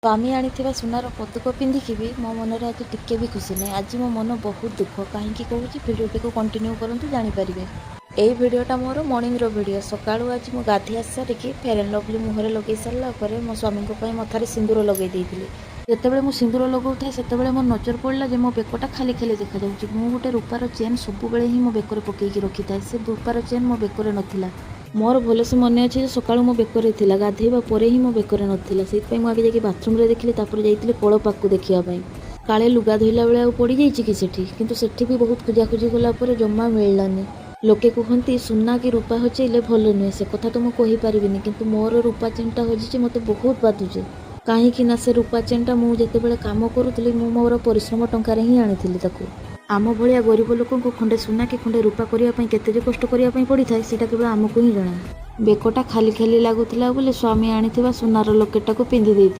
ସ୍ୱାମୀ ଆଣିଥିବା ସୁନାର ପଦକ ପିନ୍ଧିକି ବି ମୋ ମନରେ ଆଜି ଟିକେ ବି ଖୁସି ନାହିଁ। ଆଜି ମୋ ମନ ବହୁତ ଦୁଃଖ। କାହିଁକି କହୁଛି, ଭିଡ଼ିଓଟିକୁ କଣ୍ଟିନ୍ୟୁ କରନ୍ତୁ, ଜାଣିପାରିବେ। ଏଇ ଭିଡ଼ିଓଟା ମୋର ମର୍ଣ୍ଣିଂର ଭିଡ଼ିଓ। ସକାଳୁ ଆଜି ମୁଁ ଗାଧୋଇ ଆସି ସାରିକି ଫେୟାର୍ ଆଣ୍ଡ ଲଭଲି ମୁହଁରେ ଲଗେଇ ସାରିଲା ପରେ ମୋ ସ୍ୱାମୀଙ୍କ ପାଇଁ ମଥାରେ ସିନ୍ଦୁର ଲଗେଇ ଦେଇଥିଲି। ଯେତେବେଳେ ମୁଁ ସିନ୍ଦୁର ଲଗାଉଥାଏ, ସେତେବେଳେ ମୋ ନଜର ପଡ଼ିଲା ଯେ ମୋ ବେକଟା ଖାଲି ଖାଲି ଦେଖାଯାଉଛି। ମୁଁ ଗୋଟେ ରୂପାର ଚେନ୍ ସବୁବେଳେ ହିଁ ମୋ ବେକରେ ପକେଇକି ରଖିଥାଏ। ସେ ରୂପାର ଚେନ୍ ମୋ ବେକରେ ନଥିଲା। ମୋର ଭଲସେ ମନେ ଅଛି ଯେ ସକାଳୁ ମୋ ବେକରେ ଥିଲା, ଗାଧେଇବା ପରେ ହିଁ ମୋ ବେକରେ ନଥିଲା। ସେଇଥିପାଇଁ ମୁଁ ଆଗେ ଯାଇକି ବାଥରୁମ୍ରେ ଦେଖିଲି, ତାପରେ ଯାଇଥିଲି କଳ ପାଖକୁ ଦେଖିବା ପାଇଁ, କାଳେ ଲୁଗା ଧୋଇଲା ବେଳେ ଆଉ ପଡ଼ିଯାଇଛି କି ସେଠି। କିନ୍ତୁ ସେଠି ବି ବହୁତ ଖୋଜାଖୋଜି କଲା ପରେ ଜମା ମିଳିଲାନି। ଲୋକେ କୁହନ୍ତି ସୁନା କି ରୂପା ହଜେଇଲେ ଭଲ ନୁହେଁ। ସେ କଥା ତ ମୁଁ କହିପାରିବିନି, କିନ୍ତୁ ମୋର ରୂପା ଚେନ୍ଟା ହଜିଛି, ମୋତେ ବହୁତ ବାଧୁଛି। କାହିଁକି ନା ସେ ରୂପା ଚେନ୍ଟା ମୁଁ ଯେତେବେଳେ କାମ କରୁଥିଲି, ମୁଁ ମୋର ପରିଶ୍ରମ ଟଙ୍କାରେ ହିଁ ଆଣିଥିଲି ତାକୁ। ଆମ ଭଳିଆ ଗରିବ ଲୋକଙ୍କୁ ଖଣ୍ଡେ ସୁନା କି ଖଣ୍ଡେ ରୂପା କରିବା ପାଇଁ କେତେ ଯେ କଷ୍ଟ କରିବା ପାଇଁ ପଡ଼ିଥାଏ, ସେଇଟା କେବଳ ଆମକୁ ହିଁ ଜଣା। ବେକଟା ଖାଲି ଖାଲି ଲାଗୁଥିଲା ବୋଲି ସ୍ୱାମୀ ଆଣିଥିବା ସୁନାର ଲକେଟଟାକୁ ପିନ୍ଧି ଦେଇଥିଲି।